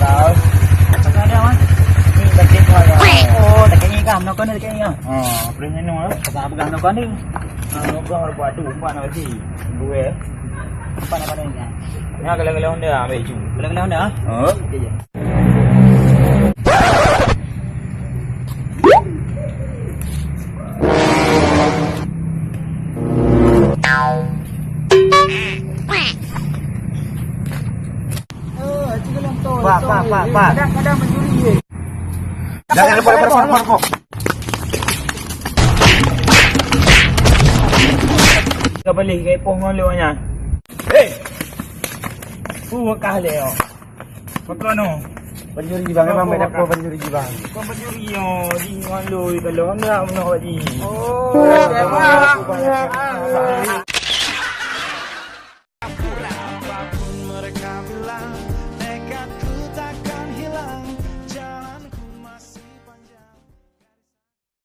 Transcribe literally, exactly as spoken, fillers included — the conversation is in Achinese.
Tahu. Apa ada, Wan? Ni, sakit, Wan. Oh, sakit ni kah? Menokon ni sakit ni kah? Ha, boleh minum lah. Pasal apa kah menokon ni? Ha, menokon orang buat tu, empat nak bagi. Dua, eh. Empat nak pada ni, ah. Ni kalau-kalau Honda, ambil ju. Kalau-kalau Honda, ah? Ha? Okey je. Pak, pak, pak, pak. Kadang-kadang mencuri, eh. Jangan, jangan, jangan, jangan, jangan. Ka balik, ka ipoh ngon lôn nyan. Hei! Peue kah lé, oh? Pakon, oh? Pencuri, bang. Memang beda pencuri, bang. Bukan pencuri, oh. Di ngon lôn, kalau anda menolak, Pak Ji. Oh, memang.